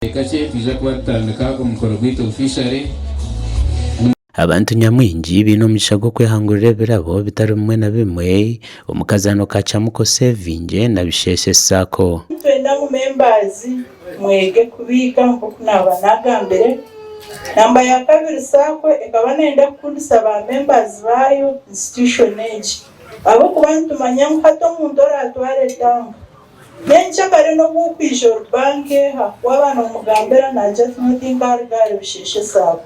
Kakye nitwija kuba tutandika omukoro gwaitu officially. Abantu nyamwingi baine omugisha gw'okwehangurira ebirabo bitari bimwe na bimwe omu kazaano ka Chamuko Sevinge na Bisheshe Sacco. Nitwenda ngu members mwege kubiika nkoku naba nagambire. Namba yakabiri sacco ekaba neyenda kukundisa ba members bayo institution egi ahabwokuba nitumanya ngu hati omuntu oratwara etanka Nyencakare n'obu okwija ori banka eha waaba nomugambira nagira ati nyowe tinkaruga ahari Busheeshe Sacco.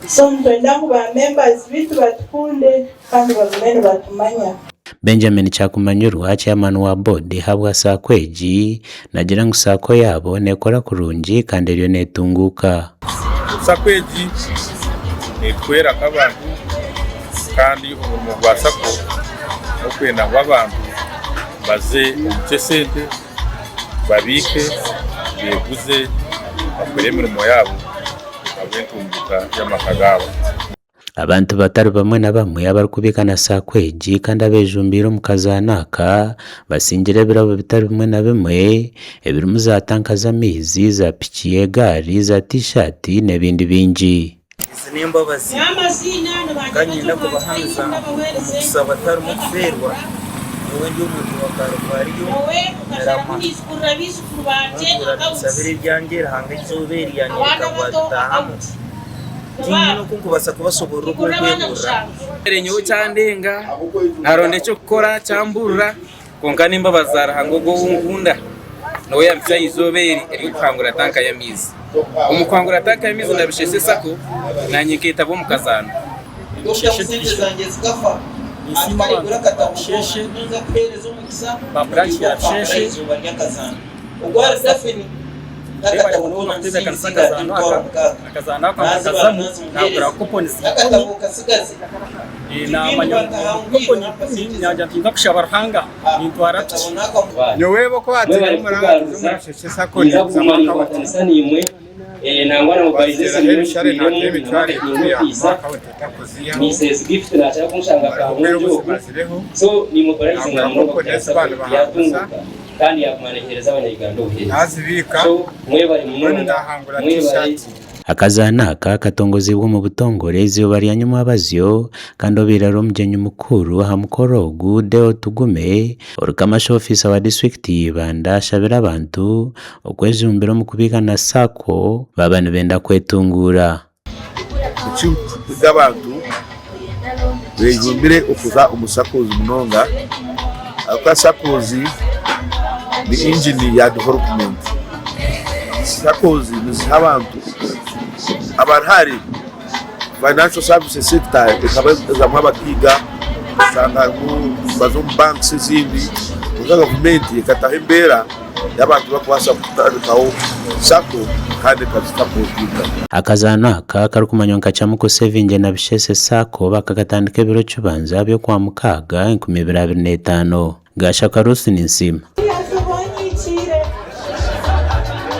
So nitwenda ngu ba members beitu batukunde kandi bagume nibatumanya. Benjamin Kyakumanyurwa, Chairman wa boodi ahabwa Sacco egi, nagira ngu Sacco yaabo nekora kurungi kandi eriyo netunguuka. Sacco egi netuhwera nk'abantu kandi omurimo gwa Sacco n'okwenda ngu abantu baze omu ky'esente babiike, beeguze, bakore emirimo yaabo ahabw'entunguuka y'amaka gaabo. Abantu batari bamwe na bamwe abarikubiika na Sacco egi kandi abejumbiire omu kazaano aka basingire ebirabo bitari bimwe na bimwe ebirimu za tanka z'amaizi, za piki, egaari, za tishaati n'ebindi bingi. Ezi n'embabazi, kandi niinyenda kubahamiza ngu omu kushaba tiharimu kufeerwa. Nyowe ndi omuntu wa Karuvariyo Mirama. Ntuura ninshabira ebyangye Ruhanga eizooba eri yanyoreka ngu abitaahamu. Tinyine oku nkubaasa kubashoboorora oku nkwehurira. Nyowe kyandenga, naronda eky'okukora kyamburira. Kwonka n'embabazi za Ruhanga ogwo ou nkunda, niwe yampitsya aha izooba eri ery'okuhangura tanka y'amaizi. Omu kuhangura tanka y'amaizi na Bisheshe Sacco, naanye nkeetaba omu kazaano. Bisheshe Division, Ninsiima abantu ba Bisheshe, ba branch ya Bisheshe, Mwebare munonga kutebeekanisa akazaano aka. Akazaano aka nkakazamu naagura kuponi 10,000. Naamanya ngu omu kuponi 10,000 naagira nti ninza kushaba Ruhanga nintwara piki. Nyowe obu Mwebale okubaatira kutugaruza, omurangi omurasheshe sacco ninza ninguzamu kuguma akawunti ninkwatanisa naimwe nangwa na baziteeraho mobilization ebishare nyowe nateera ntwiremu na emitwaro marketing etatu yakuba officer akawunti etakuzihaho Mrs Gift nakira kunshanga obwire Kabungi obu oku zimazireho so nimobilizinga nagura munonga koponi kugira ezi baana sacco bahanguza yatunguka kandi yaguma nehereza abanya Uganda obuhereza nazibiika so mwebale mbwenu munonga nahangura mwebale. t-shirt. Akazaano aka katongoziibwe omu butongore eizooba rya nyomwabazyo kandi obaire ari omugyenyi mukuru aha mukoro ogu, Deo Tugume, ori Kamasho Ofiisa wa disiturikiti ya Ibanda ashabire abantu okwejumbira omu kubiika na Sacco baaba nibenda kwetunguura. Nikikuhiga abantu bejumbire okuza omu SACCOs munonga ahabw'okuba SACCOs ni engine ya development. SACCOs niziha abantu abari hare financial services sector ekaba ezamu abagaiga oshanga harimu baza omu banks ezindi kwonka gavumenti ekataho embeera y'abantu barikubaasa kutandikaho sacco kandi ekazisapotinga. Akazaano aka akarikumanywa nka Chamuku Sevinge na Bishese Sacco bakakatandika ebiro kibanza by'Okwamukaaga 2025. Gashaka Ruth Ninsiima.